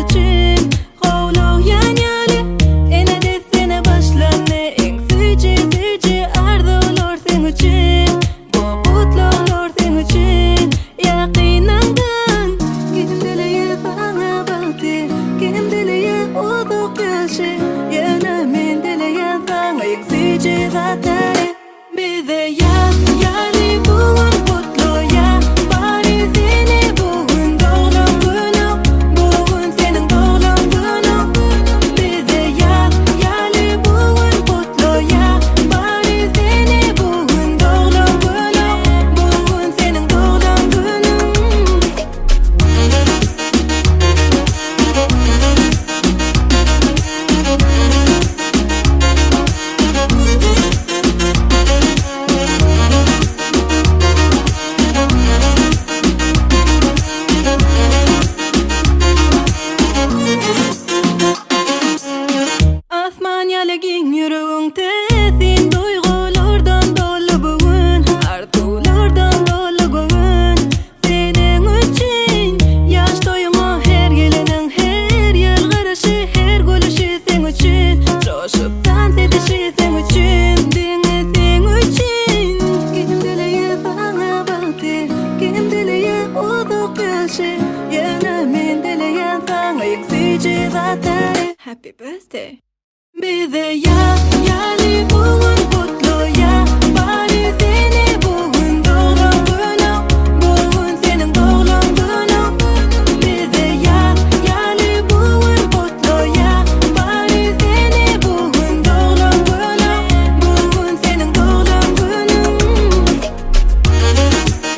üçin. Howlugýan ýaly ene dessine başlandy iň süýji süýji arzuwlar seň üçin. Bu gutlaglar seň üçin ýakynyňdan. Kim dileýär saňa bagty, kim dileýär uzak ýaşy. Ýöne men dileýän saňa iň süýji zatlary. Bize ýaz ýaly bu gün gutlaýar bary seni bu gün doglan günüň bu gün seniň doglan günüň Bize ýaz ýaly bu gün gutlaýar bary seni bu gün doglan günüň bu gün seniň doglan günüň. Asman ýaly giň ýüregiň täsin duýgulardan doly bu gün Arzuwlardan doly göwün Seniň üçin ýaş toýuňa her geleniň her ýylgyryşy her gülüşi seň üçin Joşup tans edişi seň üçin diňe seň üçin Kim dileýär saňa bagty kim dileýär uzak ýaşy Ýöne men dileýän saňa iň süýji zatlary Happy birthday. Bize ýaz ýaly bu gün gutlaýar bary seni bu gün doglan günüň bu gün seniň doglan günüň Bize ýaz ýaly bu gün gutlaýar bary seni bu gün doglan günüň bu gün seniň doglan günüň Doglan gün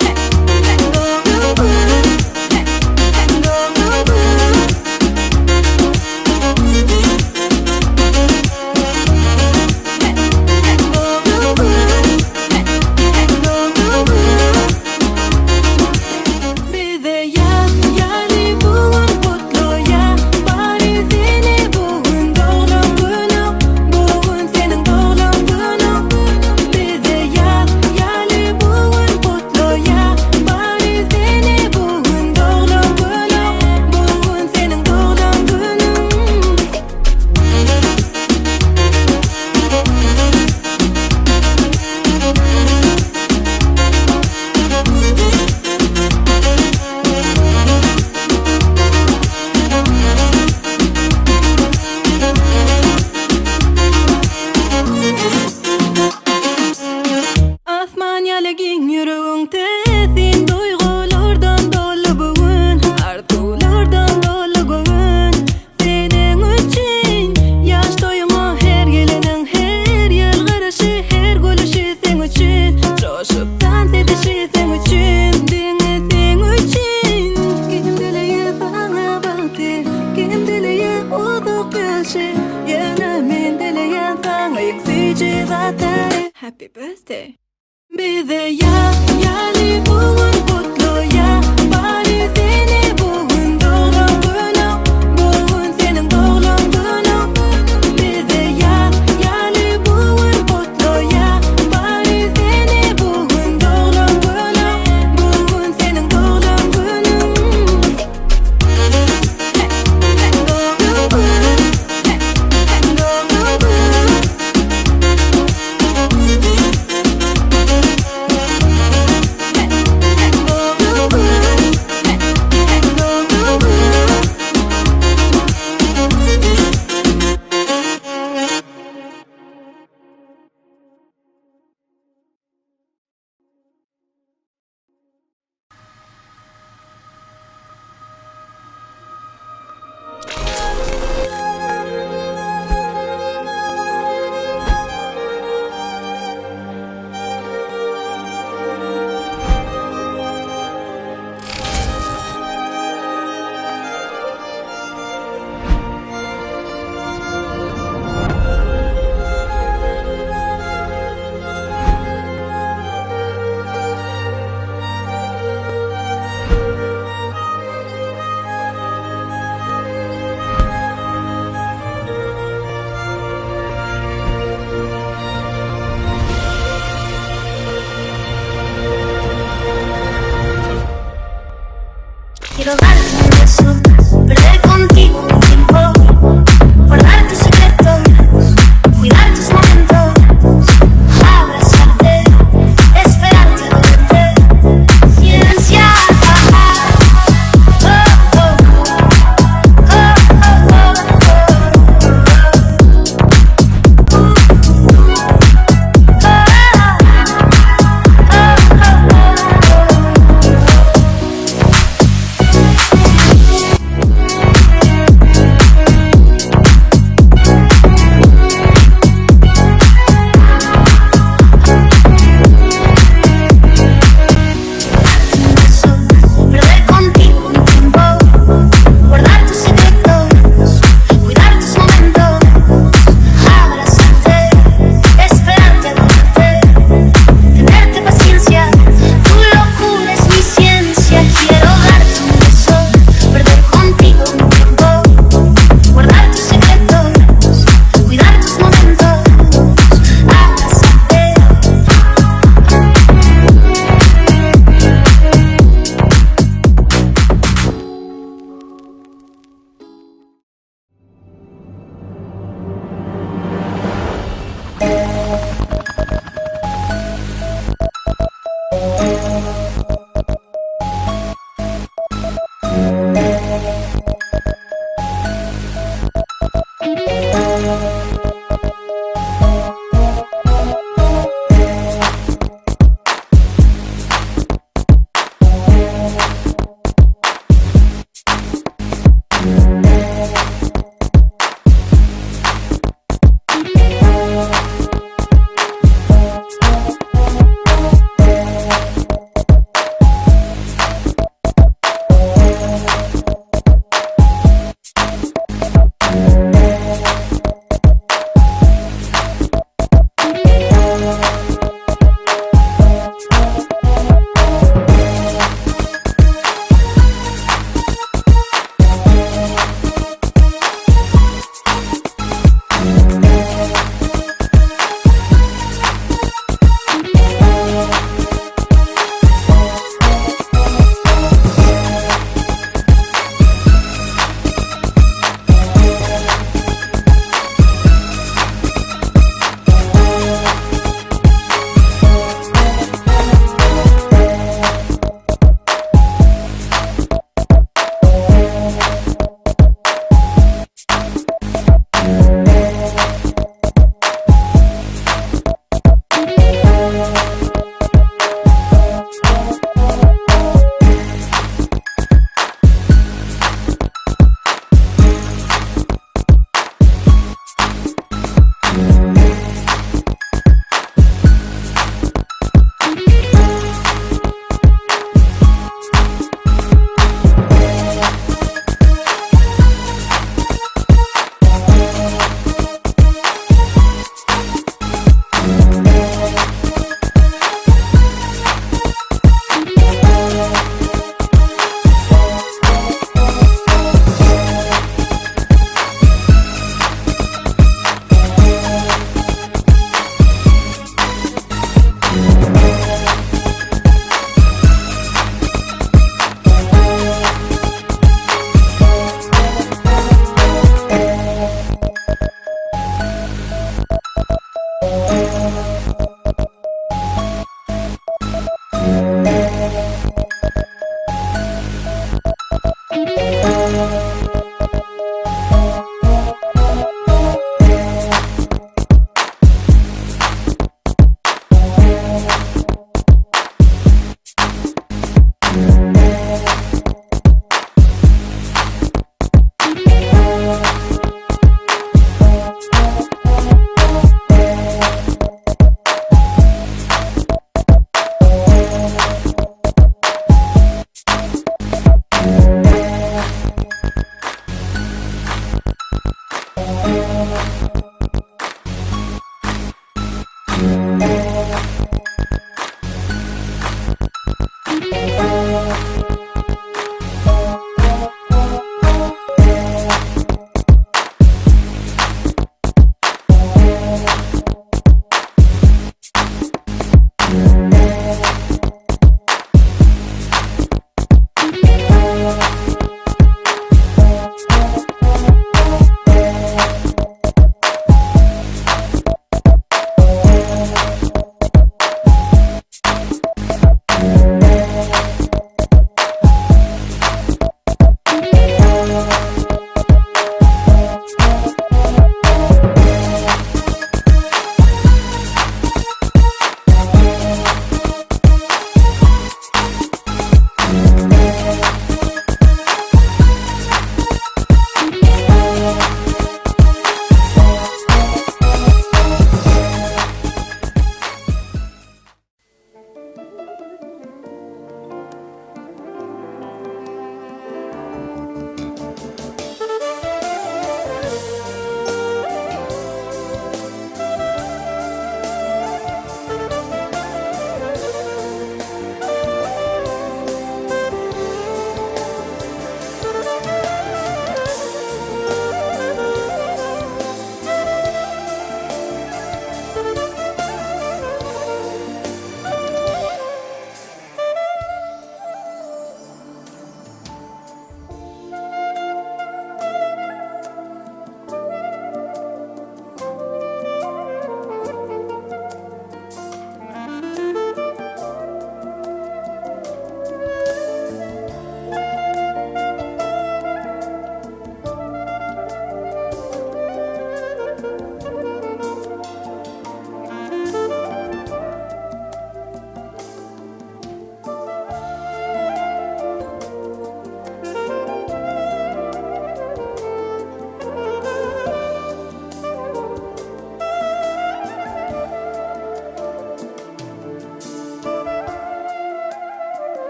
Doglan gün. Bize ýaz ýaly bu gün gutlaýar bary seni bu gün doglan günüň bu gün seniň doglan günüň Bize ýaz ýaly bu gün gutlaýar bary seni bu gün doglan günüň bu gün seniň doglan günüň. Asman ýaly giň ýüregiň täsin duýgulardan doly bu gün Arzuwlardan doly göwün Seniň üçin ýaş toýuňa her geleniň her ýylgyryşy her gülüşi seň üçin Joşup tans edişi seň üçin diňe seň üçin Kim dileýär saňa bagty kim dileýär uzak ýaşy Ýöne men dileýän saňa iň süýji zatlary Happy birthday. Bize ýaz ýaly bu gün gutlaýar bary seni bu gün doglan günüň bu gün seniň doglan günüň Bize ýaz ýaly bu gün gutlaýar bary seni bu gün doglan günüň bu gün seniň doglan günüň Doglan gün Doglan gün.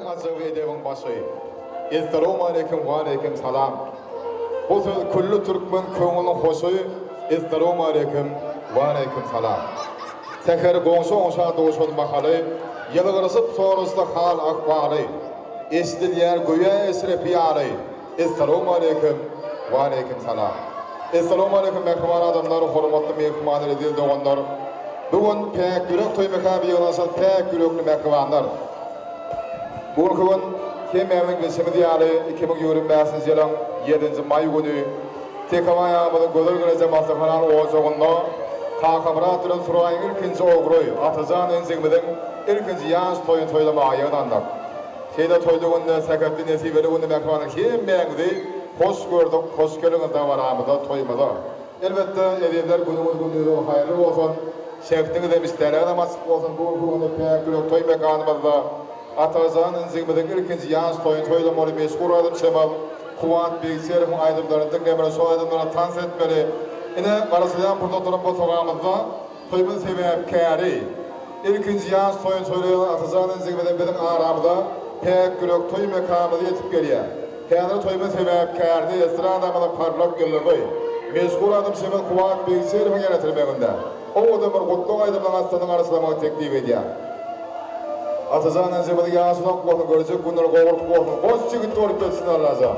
ajaby edebiň başy. Essalawmaleýkim waleýkim salam. Bu söz külli türkmen köňlüniň hoşy Essalawmaleýkim waleýkim salam. Säher goňşy-goňşa duşan mahaly, Ýylgyryşyp soraşsa hal-ahwaly. Eşidilýär göýä eşrepi ýaly, Essalawmaleýkim waleýkim salam. Essalawmaleýkim mähriban adamlar, hormatly myhmanlar, eziz doganlar. Bu gün päk ýürek toý mekany ýygnanyşan päk ýürekli mähribanlar. Bu günki gün hemmämiziň bilşimiz ýaly, 2025-nji ýylyň ýedinji maý güni Tekebaý agamyzyň gözel gireje massahananyň ojagynda Kakamyrat bilen Suraýyň ilkinji ogry Atajan injigimiziň ilkinji ýaş toýuny toýlamaga ýygnandyk. Şeýle toýly günde, sähetli, nesibeli günde mähribanlar hemmäňizi hoş gördük, hoş geliňiz dabaramyza, toýumyza. Elbetde, ezizler, günüňiz gündiziňiz haýyrly bolsun, şähdiňizem, işdäliňizem açyk bolsun, bu günki günde päk ýürek toý mekanymyzda Atajan injigimiziň ilkinji ýaş toýuny toýlamaly meşhur aýdymçymyz Kuwat Begçerowyň aýdymlaryny diňlemeli, şol aýdymlara tans etmeli. Ine, garaşylýan pursatlaryň bosagamyzda toýumyň sebäpkäri, ilkinji ýaş toýuny toýlaýan Atajan injigimizem biziň aramyza päk ýürek toý mekanymyza ýetip gelýär. Häzir toýumyň sebäpkärini estradamyzyň parlak ýyldyzy, meşhur aýdymçymyz Kuwat Begçerowyň ýeretirmeginde owadan bir gutlag aýdymynyň astyny garşylamagy teklip edýär. Atajan injigimiziň ýaşy uzak bolsun, görjek günleri gowulyk bolsun, goç ýigit bolup ýetişsin Allajan.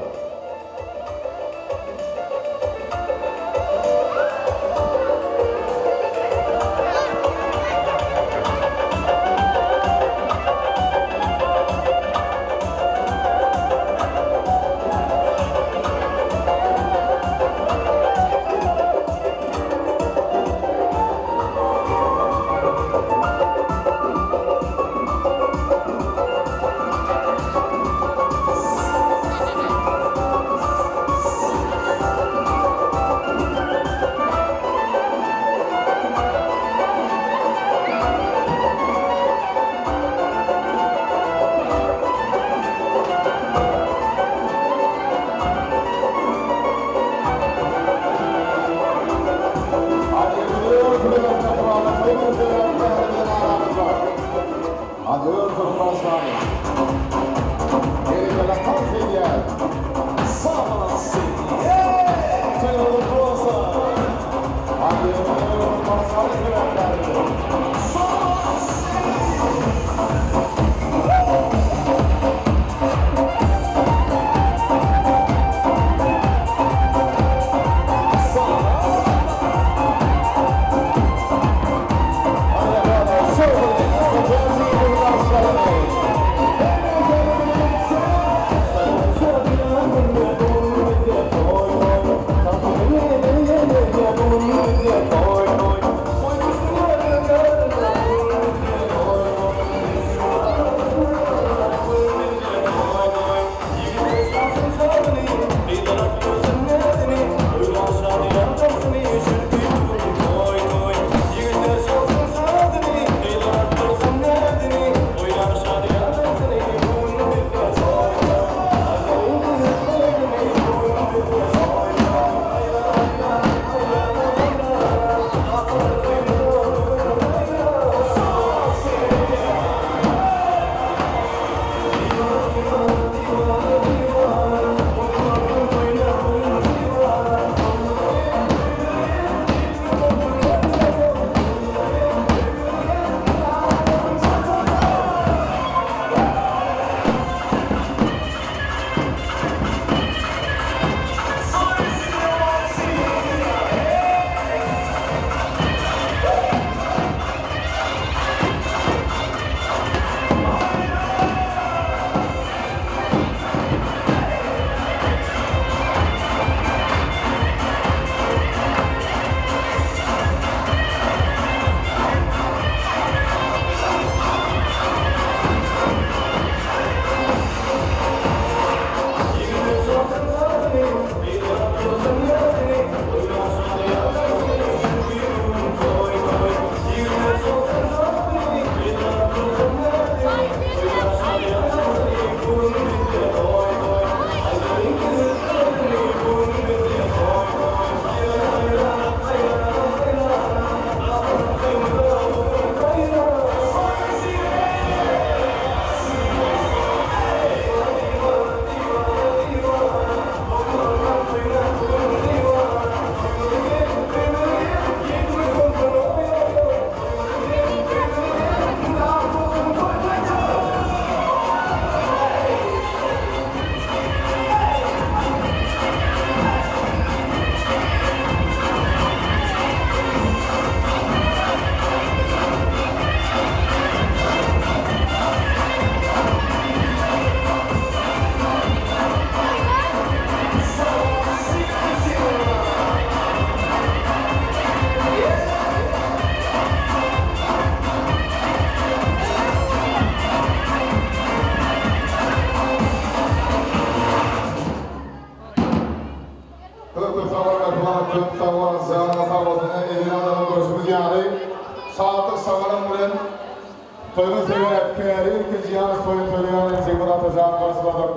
toýuny toýlaýan injigimiz Atajan garşyladyk.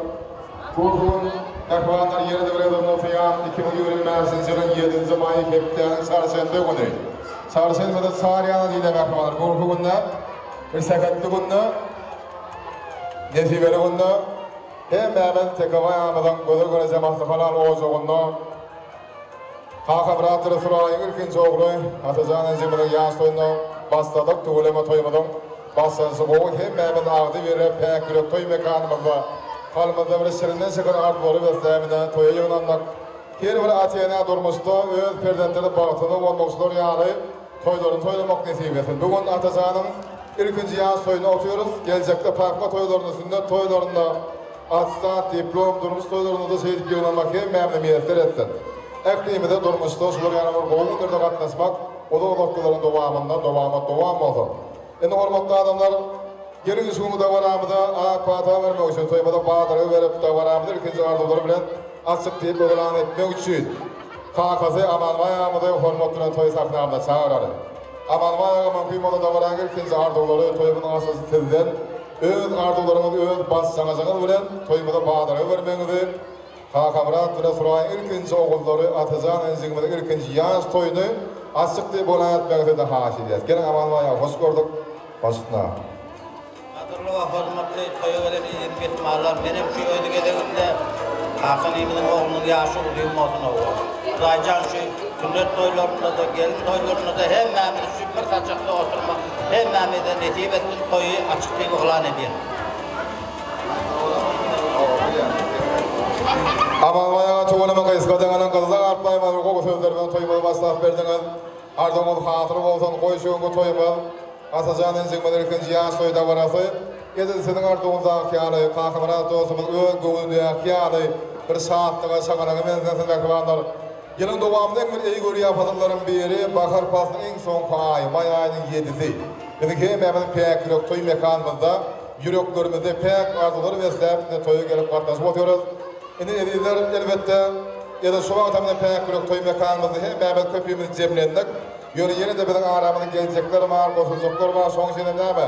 Bu gün mähribanlar ýene-de bir gezek nygtaýan 2025-nji ýylyň ýedinji maýy hepdäniň çarşenbe güni. Çarşenbede çar ýana diýilýär mähribanlar. Bu günki günde bir sähetli günde, nesibeli günde hemmämiz Tekebaý agamyzyň gözel göreje mahsy halal ojagynda Kakamyrat Resulaýyň ilkinji ogly Atajan ejemiziň ýaş toýuna başladyk. Tüweleme toýumyzyň başlanyşy gowy. Hemmämiz agzybirje päk ýürek toý mekanymyzda kalbymyzda bir şirinden şeker arzuwlary beslämine toýa ýygnandyk. Her bir ata-ene durmuşda öz perzentleri bagtly bolmak şular ýaly toýlaryny toýlamak nesip etsin. Bu gün Atajanyň ilkinji ýaş toýunda otyrys. Geljekde pakma toýlarynda, sünnet toýlarynda, Attestat, diplom, durmuş toýlarynda-da şeýdip ýygnanmak hemmämize miýesser etsin. Ählimize durmuşda şular ýaly bir gowy günlerde gatnaşmak uzak-uzak ýyllaryň dowamynda dowamat dowam bolsun. Indi hormatly adamlar, geliň şu günki dabaramyza ak pata bermek üçin, toýumyza badalga berip, dabaramyzy ilkinji arzuwlar bilen açyk diýip yglan etmek üçin kakasy Amanbaý agamyzy hormat bilen toý sahnamyza çagyraly. Amanbaý aga mümkin bolsa dabaraň ilkinji arzuwlary, toýumyzyň açylyşy sizden. Öz arzuwlaryňyzy öz başlangyjyňyz bilen toýumyza badalga bermegiňizi Kakamyrat bilen Suraýyň ilkinji ogullary Atajan injigimiziň ilkinji ýaş toýuny açyk diýip yglan etmegiňizi sizden haýyş edýäs. Geliň Amanbaý aga hoş gördük. Baş üstüne. Gadyrly we hormatly toýa gelen eziz myhmanlar, menem şu öz gezegimde Kakanymyzyň oglunyň ýaşy uzyn bolsun owo. Hudaýjan şu sünnet toýlarynda-da, gelin toýlarynda-da hemmämizi şu bir saçakda oturmak Hemmämize nesip etsin toýy açyk diýip yglan edýän. Amanbaý aga tüweleme gysga daňalan gyzlar artlaýmaz bir gowy sözler bilen toýumyzy başlap berdiňiz. Arzuwyňyz hasyl bolsun goý şu günki toýumyz Atajan injigimiz ilkinji ýaş toý dabarasy edil siziň arzuwyňyzdaky ýaly Kakamyrat dostumyz öz göwnündäki ýaly bir şatlyga şagalaňa meňzesin mähribanlar. Ýylyň dowamynda iň bir eý görýän pasyllaryň biri bahar paslynyň iň soňky aýy, maý aýynyň ýedisi. Biziň hemmämiziň päk ýürek toý mekanymyzda ýüreklerimizde päk arzuwlar besläp indi toýa gelip gatnaşyp otyrys. Indi ezizler, elbetde, edil şu wagtam biziň päk ýürek toý mekanymyzda hemmämiz köpimiz jemlendik. Ýöne ýene-de biziň aramyzda geljekler bar, goşuljaklar bar, şonuň üçinem näme?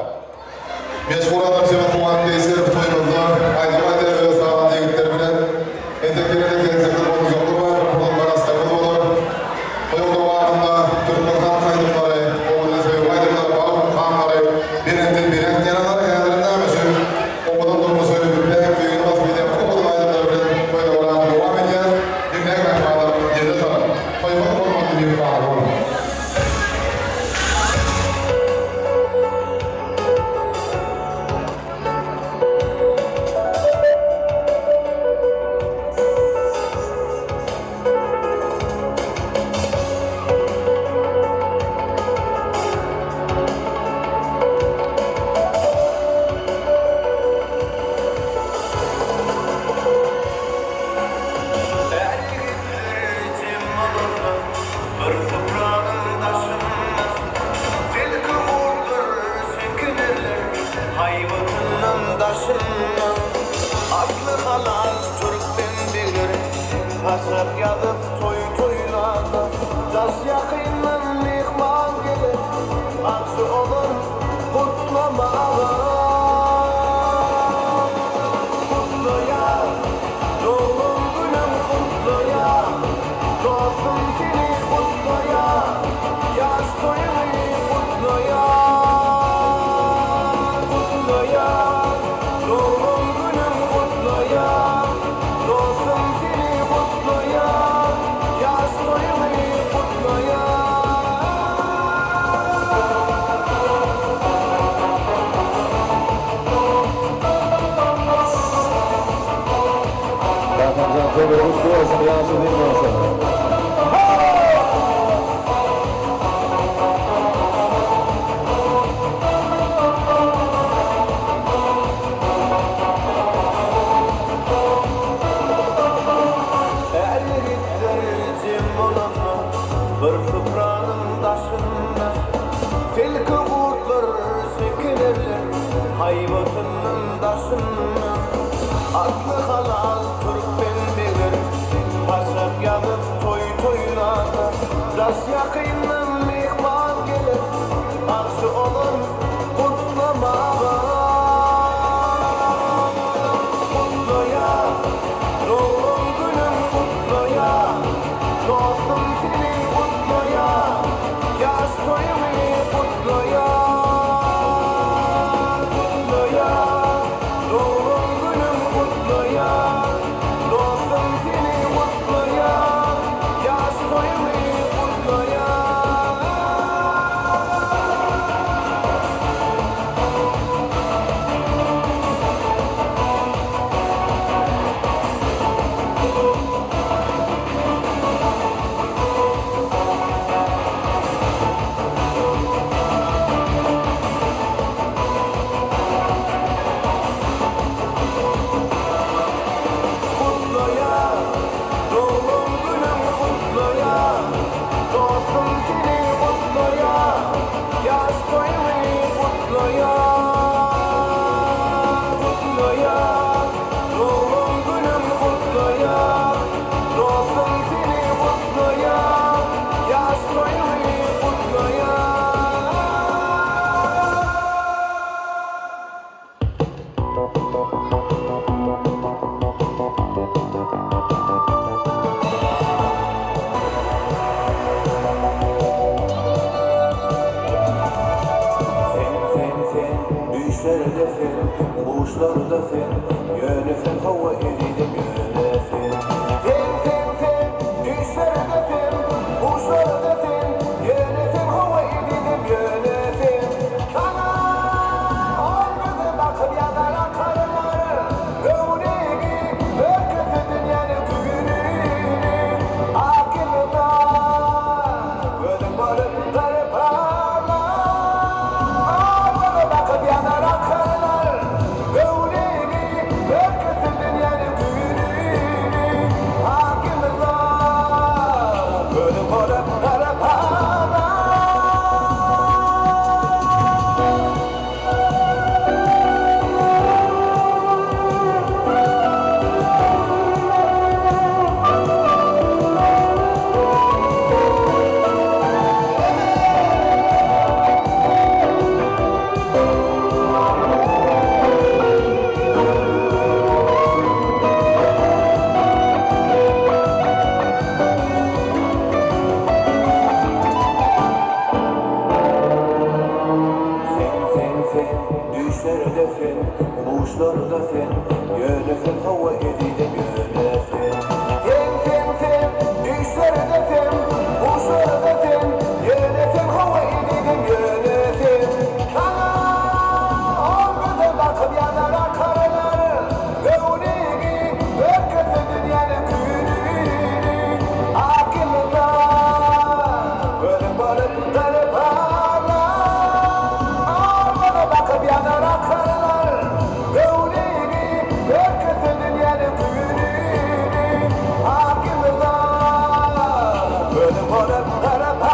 Meşhur adam Şebat Kuwat Beýserow toýumyzda aýdym aýdar öz sazanda ýigitleri bilen. Entek ýene-de geljekler goşuljaklar bar, bir pursat garaşsaňyz bolar. Toýuň dowamynda türkmen halk aýdymlary, owadan söýgi aýdymlary, bal mukamlary belentden belent ýaňlanar. Häzirem näme şu owadan durmuşy, päk söýgini wasp edýän bu owadan aýdymlar bilen toý dabarany dowam edýäris. Diňläň mähribanlar, lezzet alyň. Toýumyz hormatly myhmanlar bolsun. Är ýigitler jem bolarlar bir supranyň daşynda. Tilki gurtlar çekilerler haýbatyndan daşynda. Asly halal türkmen begleri saçak ýazyp toý toýlanda. Daş ýakyndan myhman geler arşy olar gutlamaga. Gutlaýan doglan günüň gutlaýan Dostum seni gutlaýan Ýaş toýuňy gutlaýan Gutlaýan doglan günüň gutlaýan Dostum seni gutlaýan Ýaş toýuňy gutlaýan. Kakamjan toýlar gutly bolsun, ýaş uzyn bolsun. Är ýigitler jem bolanda bir supranyň daşynda Tilki gurtlar çekilerler haýbatyndan daşynda Asly halal türkmen begleri saçak ýazyp toý toýlanda Daş ýakyndan myhman geler arşy olar gutlamaga. Sen, sen, sen, düýşlerde sen, huşlarda sen, Ýöne sen hawa ezizim ýöne sen. Sen, sen, sen, düýşlerde sen, huşlarda sen, Ýöne sen hawa ezizim ýöne sen. Saňa ol göze bakyp ýazar akarlar, Göwnüňi örküse dünýäniň güýnüni, Akylda gözüň bolup pyrparlar. Ol göze bakyp ýazar akarlar, Göwnüňi örküse dünýäniň güýnüni, Akylda gözüň bolup pyrparlar. Sen, sen, sen, düýşlerde sen, huşlarda sen, Ýöne sen hawa ezizim ýöne sen. Sen, sen, sen, düýşlerde sen, huşlarda sen, Ýöne sen hawa ezizim ýöne sen. Saňa ol göze bakyp ýazar akarlar, Göwnüňi örküse dünýäniň küýüni, Akylda gözüň bolup pyrparlar. Armana bakyp ýanar akarlar, Göwnüňi örküse dünýäniň küýüni, Akylda gözüň bolup pyrparlar.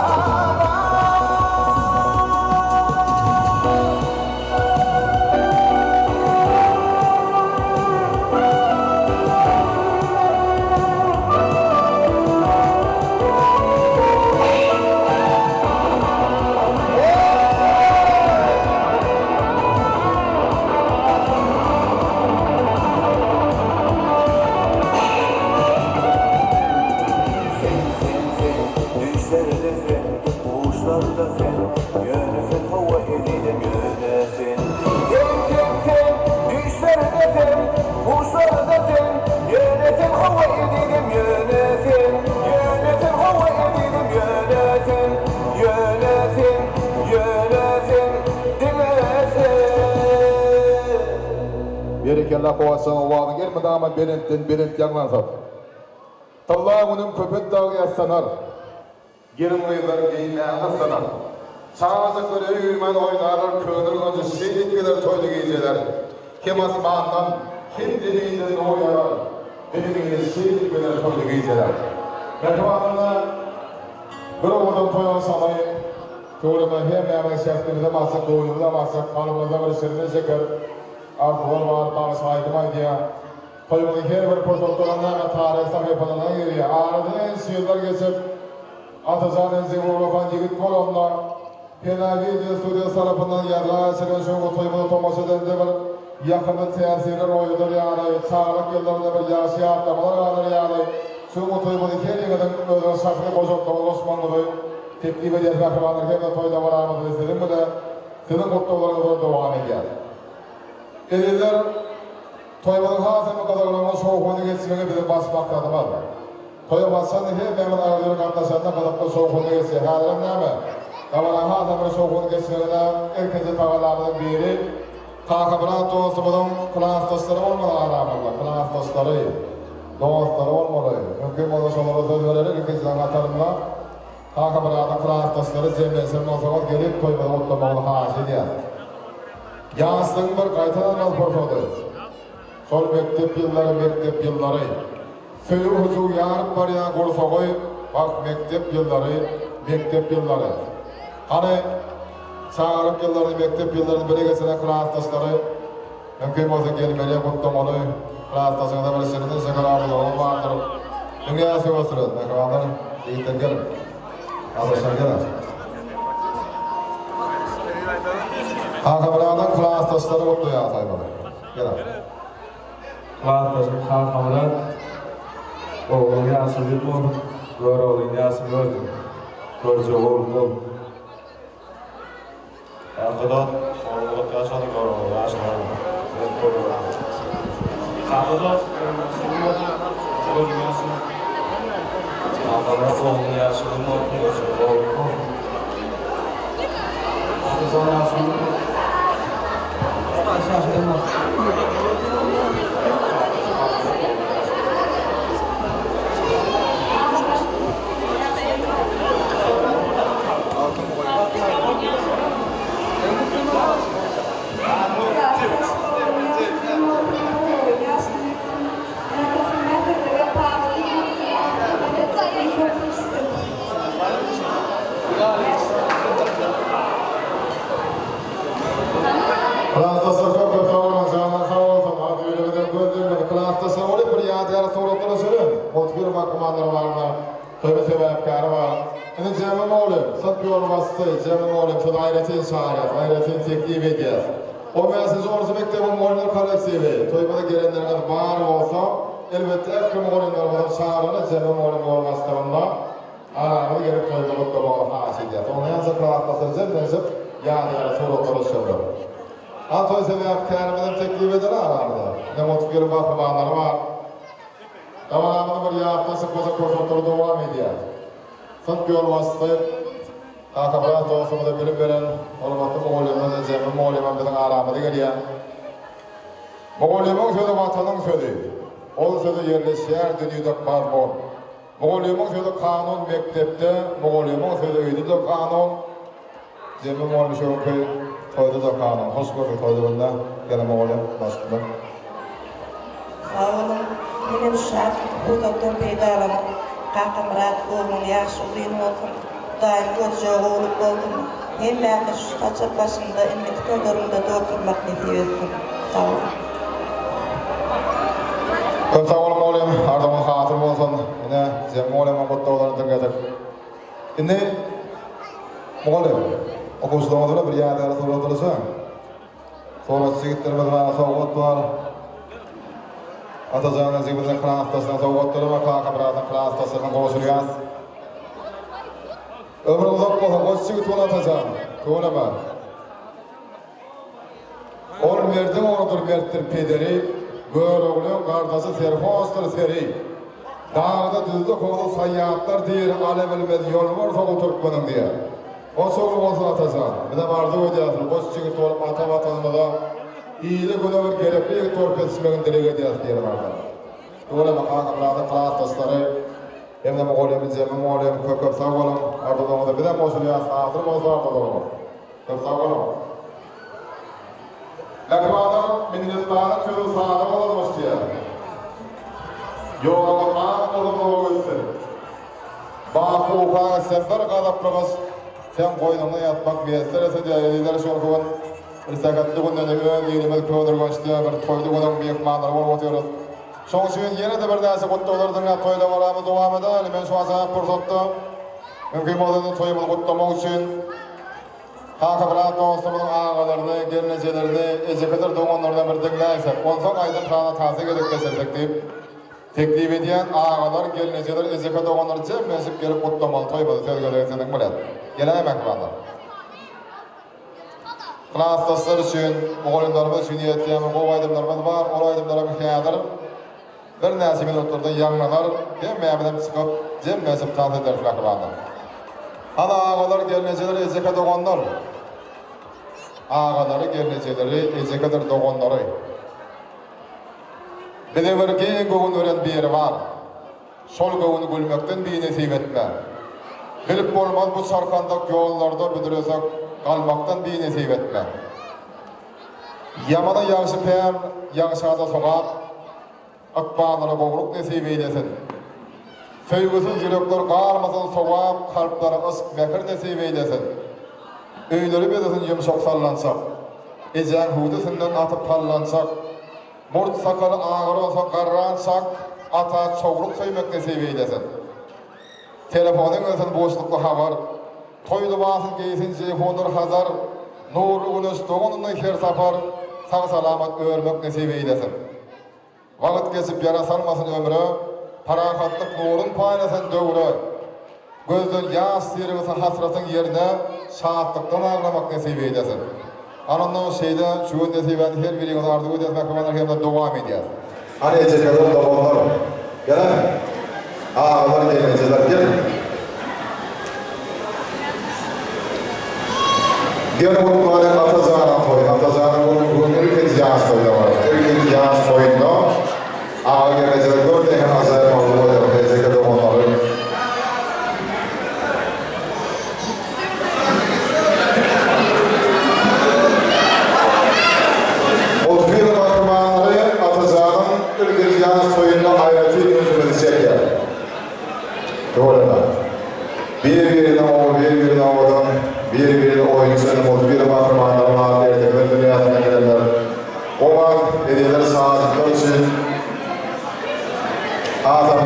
Sen, sen, sen, düýşlerde sen, huşlarda sen, Ýöne sen hawa ezizim ýöne sen. Sen, sen, sen, düýşlerde sen, huşlarda sen, Ýöne sen hawa ezizim ýöne sen. Ýöne sen hawa ezizim ýöne sen, Ýöne sen, ýöne sen, diňe sen. Berekella Kuwatjan owazyň elmydama belentden belent ýaňlansyn. Tylla günüň Köpet dagy ýassanar. Gelin-gyzlar geýinmäge gyssanar. Çagajyklar öý-öýmän oýnarlar, Köneürgenje şeýdip geler toýly gijeler. Hem asmandan, hem zeminden nur ýagar, Biziňe şeýdip geler toýly gijeler. Mähribanlar, bir owadan toý agşamy Töwreme hemmämiziň şähdimizem açyk, göwnümizem açyk, kalbymyzda bir şirin şeker arzuwlar bar, bagşy aýdym aýdýar. Toýumyzyň her bir pursatlaram näme taryh sahypalaryna girýär. Aradan ençe ýyllar geçip, Atajan enjigi ullakan ýigit bolanda, Pena wideo studiýasy tarapyndan ýazga geçirilen şu günki toýumyza tomaşa edende bir ýakymly täsirler oýadar ýaly, çagalyk ýyllarynda bir ýagşy ýatlamalar galar ýaly, şu günki toýumyzy her ýigediň özüniň şahsy goşantlaryny goşmagyňyzy teklip edýäris mähribanlar hem-de toý dabaramyzy siziň bile, siziň gutlaglaryňyz bilen dowam edýäris. Ezizler! Toýumyzyň has hem gyzykly, şowhunly geçmegi biziň baş maksadymyz. Toýa başlan hemmämiz agzybir gatnaşanda gyzykly, şowhunly geçýär. Häzirem näme? Dabaraň has hem bir şowhunly geçmegine ilkinji tagallamyzyň biri Kakamyrat dostumyzyň klasdaşlary bolmaly aramyzda, klasdaşlary, dostlary bolmaly. Mümkin bolsa şolara söz bereli ilkinjileriň hatarynda Kakamyradyň klasdaşlary jemlenşen bolsaňyz gelip toýumyzy gutlamagyňyzy haýyş edýäs. Ýaşlygyň bir gaýtalanmaz pursady. Şol mekdep ýyllary, mekdep ýyllary. Söýgi hyjuw ýaryp barýan gursagy, wah, mekdep ýyllary, mekdep ýyllary. Hany, çagalyk ýyllaryny, mekdep ýyllaryny bile geçiren klasdaşlary, mümkin bolsa gelmeli, gutlamaly, klasdaşyňyza bir şirin şeker arzuwlaryňyz bardyr. Dünýä söwesire, mähribanlar, ýigitler geliň. Gardaşlar geliň. Kakamyradyň klasdaşlary gutlaýar saýmaly. Geliň. Klasdaşym Kakamyrat ogluň ýaşy uzyn bolsun, Göroglyň ýaşyny gördüm. Görjek ogly bol. Kakadan ogluň uzak ýaşasyn, Göroglyň ýaşyny gördüm. Men Görogly. Kakadan ogluň ýaşy uzyn bolsun, Göroglyň ýaşyny. Kakamyrat ogluň ýaşy uzyn bolsun, Görjek ogly bolsun. Kakajan ýaşy uzyn bolsun. Ýaşy uzyn bolsun. Klasdaşlar köp köp sag boluň janyňyz sag bolsun agzybirliginize göz degmedi klasdaşlar bolup bir ýadygär suratlara düşeliň multfilm gahrymanlary barada toýuň sebäpkäri bar indi Jemi mugallym synp ýolbaşçysy Jemi mugallym sizi aýratyn çagyrýas aýratyn teklip edýäs on bäşinji orta mekdebiň mugallymlar kollektiwi toýumyza gelenleriňiz bar bolsa elbetde ähli mugallymlarymyzyň çagyrygyna Jemi mugallym ýolbaşçylygynda Aramyza gelip toýda gutlamagyny haýyş edýäs. Onda ýaňja klasdaşlar jemlenişip, ýadygärli suratlara düşerler. A toý sebäpkärimiz hem teklip eder aramyza. Ine multfilm gahrymanlary bar. Dabaramyzy bir ýatdan çykmajak pursatlary dowam edýär. Synp ýolbaşçysy Kakamyrat dostumyza bilim beren hormatly mugallymymyz Jemil mugallymam biziň aramyza gelýär. Mugallymyň sözi Watanyň sözi. Ol söze ýerleşýär dünýede mazmun. Mugallymyň sözi kanun mekdepde, mugallymyň sözi öýde-de kanun, Jemil mugallym şu günki toýda-da kanun. Hoş gördük toýda günde gelen mugallym başynda. Sag boluň. Menem şu şat pursatdan peýdalanyp, Kakamyrat ogluň ýaşy uzyn bolsun, Hudaýyň görjegi gowulyk bolsun, hemmämize şu saçak başynda indiki toýlarymyzda-da oturmak nesip etsin. Sag boluň. Köp sag boluň mugallym, arzuwyňyz hasyl bolsun. Ine, Jemil mugallymyň gutlaglaryny diňledik. Indi mugallym, okuwçylaryňyz bilen bir ýadygärlik surat alyşaň. Suratçy ýigitlerimiz bar, sowgat bar. Atajan ejemiziň klasdaşynyň sowgatlary bar, Kakamyradyň klasdaşlarynyň gowşurýas. Ömrüň uzak bolsun, goç ýigit bol Atajan. Tüweleme. Ol merdiň ogludyr mertdir pederi, Göroglyň gardaşy serhoşdyr seri. Dagda düzde kowsa saýýatlar diýr, Alabilmez ýolbars ogly türkmeniň diýer. Goç ogly bolsun Atajan, bizem arzuw edýäris goç jigit bolup ata watanymyza ile güne bir gerekli ýigit bolup ýetişmegini dileg edýäris diýelim Arda. Tüweleme Kakamyradyň klasdaşlary hemde mugallym Jemil mugallym köp köp sag boluň arzuwlaryňyza bizem goşulýas hasyl bolsun arzuwlaryňyz. Köp sag boluň. Mähribanlar, minnetdarlyk sözi sada bolarmyş diýýär. Ýoluňyz ak bolsun, gowy gitsin. Baky uka gitseň bir gazaply gyş, seň goýnuňda ýatmak miýesser etse diýýär. Ezizler şu günki gün bir sähetli günde öz ilimiz Köneürgençde bir toýly günüň myhmanlary bolup otyrys. Şoň üçin ýene-de birnäçe gutlaglar diňläp toý dabaramyzy dowam edäli. Men şu ajaýyp pursatda mümkin bolsa toýumyzy gutlamak üçin Kakamyrat dostumyzyň agalaryny, gelnejelerini, ejekedir doganlaryny bir diňläýsek, onsoň aýdym-saza tansa gezek geçirsek diýip, teklip edýän. Agalar, gelnejeler, ejeke doganlar jemlenişip gelip gutlamaly toýumyzy söz gezegi siziň bilen. Geläý mähribanlar. Klasdaşlar üçin, mugallymlarymyz üçin niýetleýän gowy aýdymlarymyz bar. Ol aýdymlaram häzir Birnäçe minutlarda ýaňlanar, hemmämizem çykyp, jemlenişip tans ederis mähribanlar. Hany agalar, gelnejeler, ejeke doganlar? Agalary, gelnejeleri, ejekedir doganlary. Bize bir giň göwün beren biri bar. Şol göwüni gülmekden binesip etme. Bilip bolmaz bu çarkandak ýollarda büdresek galmakdan binesip etme. Ýamana ýagşy päl, ýagşa-da sogap, Ykbalyna gowulyk nesip eýlesin. Söýgüsiz ýürekler galmasyn sowap, Kalplara yşk, mähir nesip eylesin. Öýleri bezesin ýumşak sallançak, Ejäň hüwdüsinden atyp hallançak, Murt sakaly agaransoň garrançak, Ata çowluk söýmek nesip eýlesin. Telefonyň gelsin buşlukly habar, Toý lybasyn geýsin Jeýhundyr Hazar, Nurly güneş doganynda her sapar, Sag-salamat örmek nesip eýlesin. Wagt geçip ýara salmasyn ömre, Parahatlyk nurun paýlasyn döwre. Gözden ýaş syrygysa hasratyň ýerine şatlykdan aglamak nesip eýlesin. Anondan şeýle çüwen nesibäni her biriňize arzuw edýäs mähribanlar hemde dowam edýäs. Hany ejekeler doganlar geliň agalar gelnejeler geliň. Gel gutlalyň Atajanyň toýuny Atajanyň bu gün ilkinji ýaş toýuna bardy ilkinji ýaş toýunda Aga gelnejeler gör nähili ajaýyp arzuw bolýar ejeke doganlary. 31 gahrymanlary Atajanyň ilkinji ýaş toýunda aýratyn ünsümizi çekýär. Tüweleme. Bir-birine oba, bir-birine owadan, bir-birine oýunçy inim 31 gahrymanlaryň ady ertekiler dünýäsinden gelenler. Oňa edeler şatlyklar üçin hasam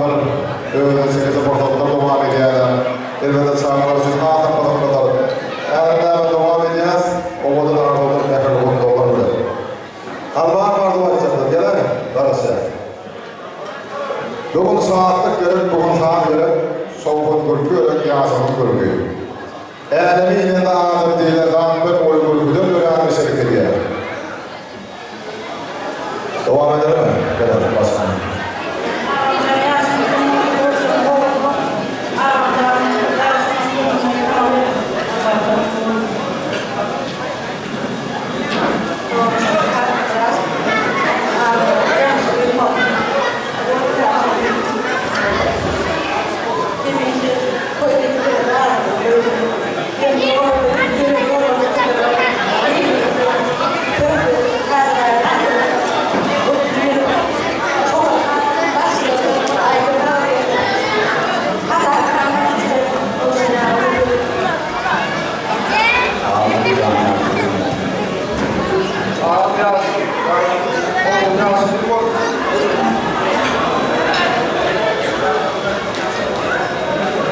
bir özüne çekiji pursatlar dowam edýärler. Elbetde çagalar üçin hasam gyzyklydyr. Häzir näme dowam edýäs? Owadan arzuwlar mähirli gutlaglar bilen. Hany barmy arzuw aýtjaklar? Geläýiň, garaşýas. Bu gün şatlyk gerek, bu gün saz gerek, şowhun gülki gerek, ýaşasyn gülki. Äleme inende adam diýlen zat bir uly gülküden döränmiş şekilýär. Dowam edelimi? Gelelim başga.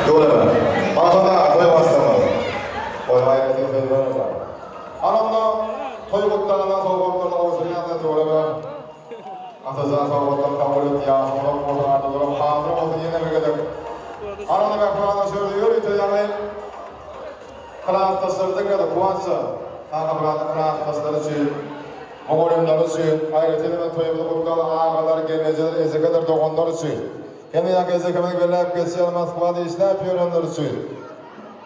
Döwleme. Maksat aga toý başlamaly. Toý aýratyn söz bermese. Ana onda toý gutlagyndan sowgatlaryny gowşurýan-da Döwleme. Atajan sowgatlary kabul et, ýaşyň uzak bolsun, arzuwlaryň hasyl bolsun ýene bir gezek. Ana onda mähribanlar şu ýerde ýörite ýaňy klasdaşlary diňledi Kuwançja. Kakamyradyň klasdaşlary üçin, mugallymlary üçin, aýratyn hem toýumyzy gutlan agalar, gelnejeler, ejekeler, doganlar üçin. Hemme ýaňky ejekemiziň belläp geçýän Moskwada işläp ýörenler üçin.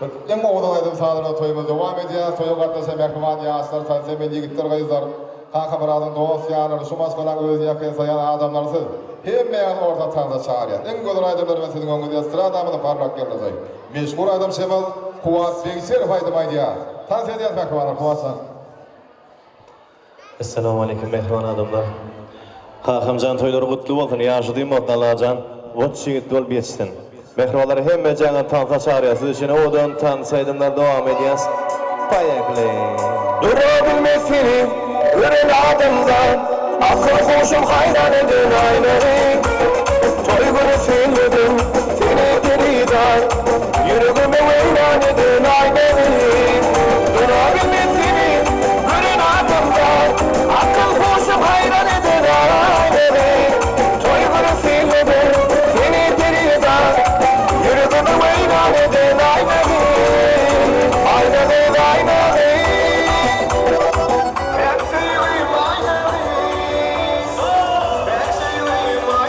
Bir iň owadan aýdym-sazlarda toýumyz dowam edýär. Toýa gatnaşan mähriban ýaşlar, tanyşaýyn ýigitler, gyzlar, Kakamyradyň dost-ýarlary, şu maşgalaň özüni ýakyn saýan adamlary siz. Hemmäňizi orta tansa çagyrýas. Iň gözel aýdymlar bilen siziň öňüňizde estradamyzyň parlak ýyldyzy, meşhur aýdymçymyz Kuwwat Begçerow aýdym aýdýar. Tans edýäs mähribanlar, Kuwwat jan. Essalamualeýkum mähriban adamlar. Kakamjan toýlary gutly bolsun ýaşy uzyn bolsun Allajan goç ýigit bolup ýetişsin. Mähribanlar hemmejaňyz tansa çagyrýas siz üçin owadan tans aýdymlar dowam edýäs Poýehli. Dura bilmez seni gören adamzat Akyl huşum haýran eden aýlary Toý güni synladym seni perizat Ýüregimi weýran eden aýlary Dura bilmez seni gören adamzat Akyl huşum haýran eden aýlary Toý güni synladym seni perizat Ýüregimi weýran eden aýlary Aýna gyz aýna gyz Päk söýgim aýna gyz Päk söýgim aýna gyz.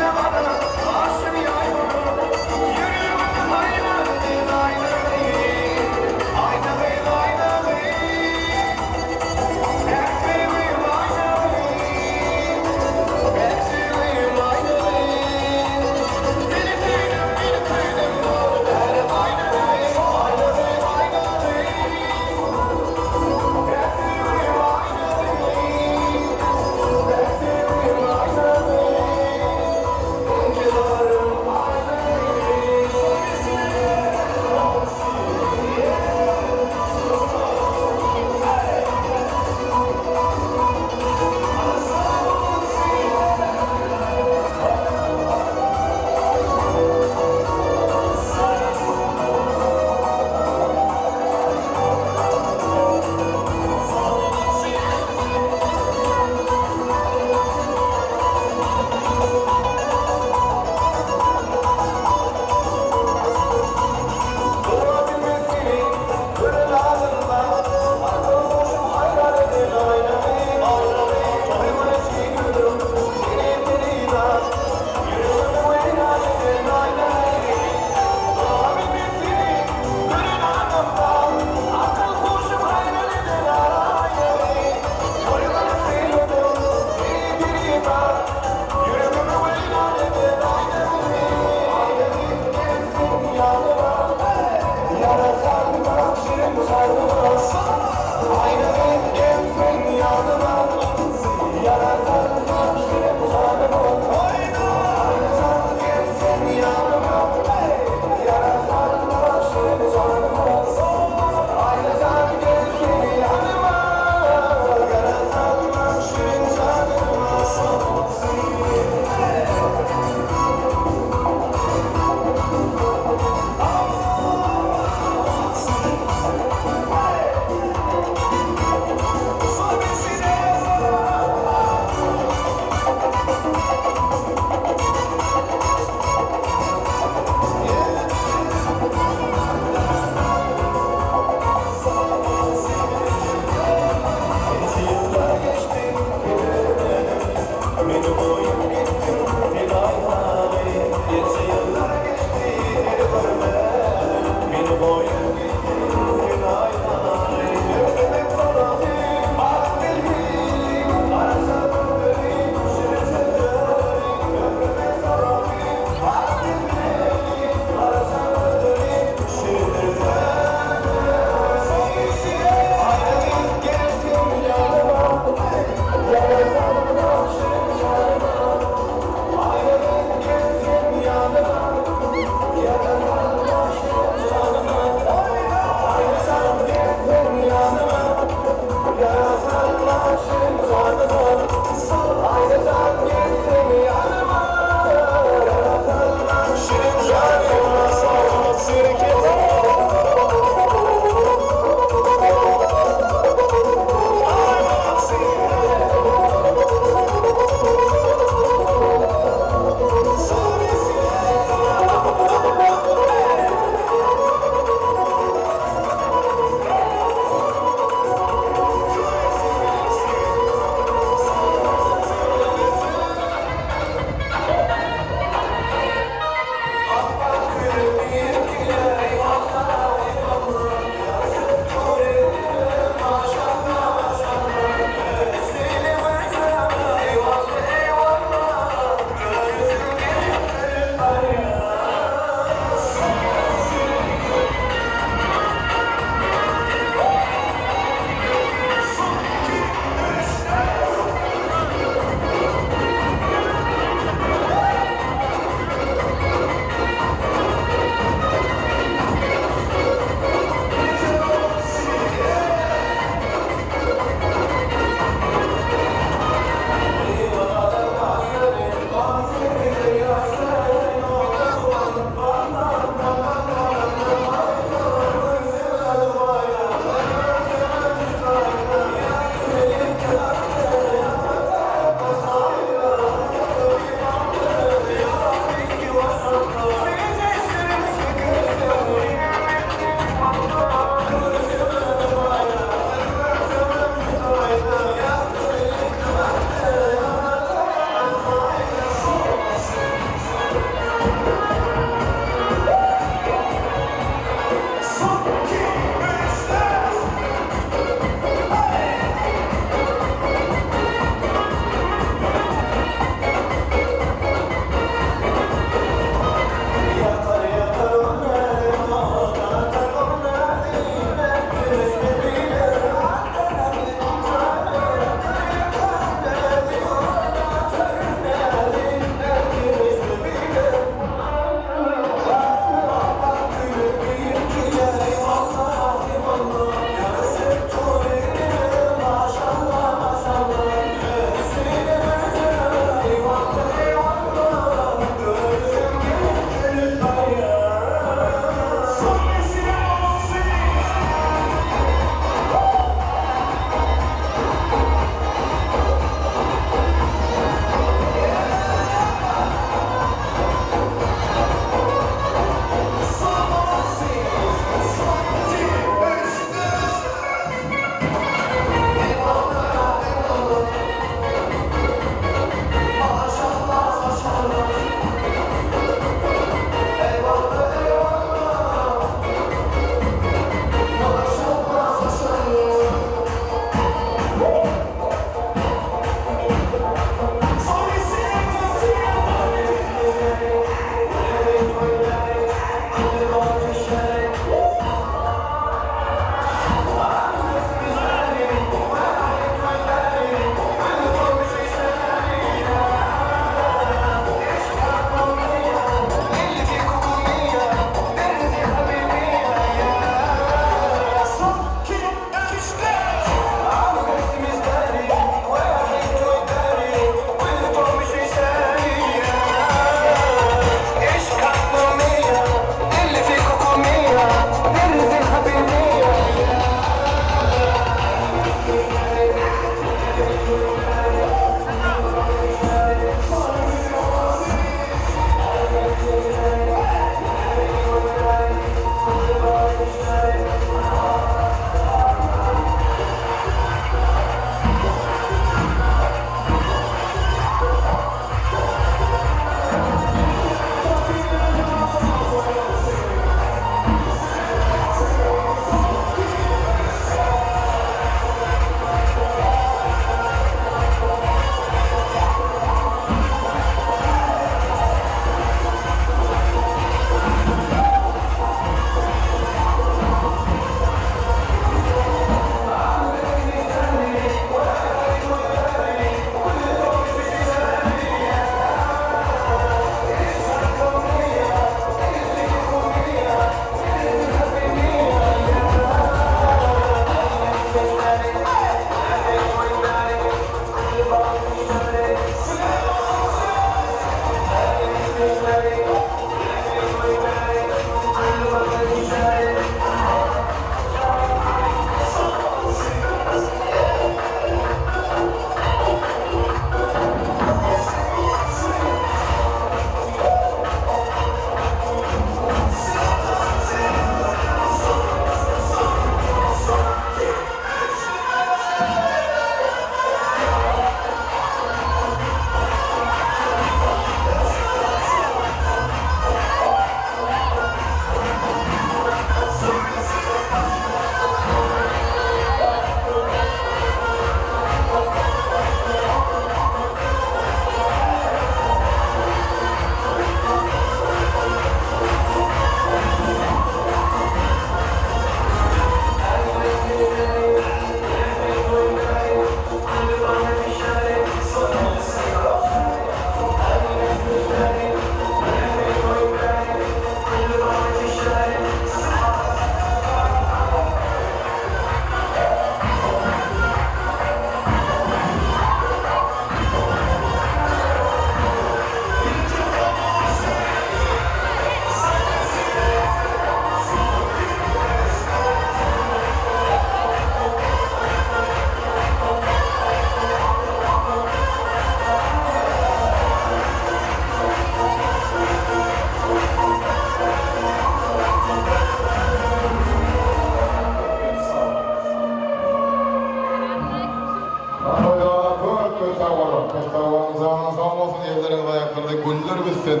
Toýlara köp köp sag boluň. Köp sag boluň. Janyňyz sag bolsun, elleriňiz aýaklaryňyza güller bitsin.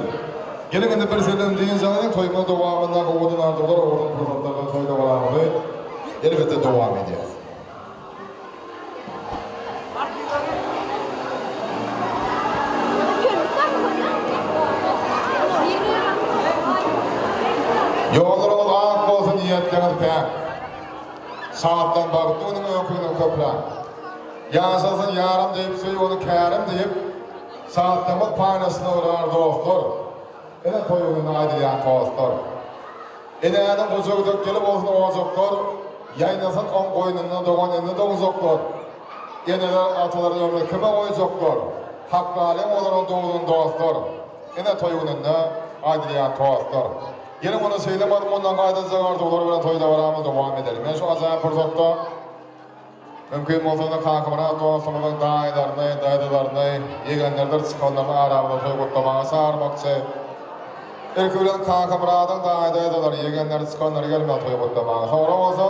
Geliň indi bir sellem dynç alalyň. Toýumyzyň dowamynda owadan arzuwlar, owadan pursatlar bilen toý dabaramyzy elbetde dowam edýäs. Ýollaryňyz ak bolsun, niýetleriňiz päk. Şatlan bagtly günüň öňküňden köpräk. Ýaşasyn ýarym diýip, söý ony kärim diýip, Şatlygymyz paýlaşsyn olar dostlar. Ene toý gününde aýdylýan tostlar. Enäniň gujagy dökgeli bolsun ojaklar, Ýaýnasyn oň goýnunda dogan ene doguzaklar. Eneler, atalar ömri kime goýjaklar? Haklalyň olaryň duzun dostlar. Ene toý gününde aýdylýan tostlar. Geliň onda şeýle mazmundan gaýdyljak arzuwlar bilen toý dabaramyzy dowam edeliň. Men şu ajaýyp pursatda mümkin bolsa-da Kakamyrat dostumyzyň daýylaryny, daýzalaryny, ýegenleridir çykanlaryny aramyzda toý gutlamaga çagyrmakçy. Ilki bilen Kakamyradyň daýy-daýzalary, ýegenleri, çykanlary gelmeli toý gutlamaga. Soňra bolsa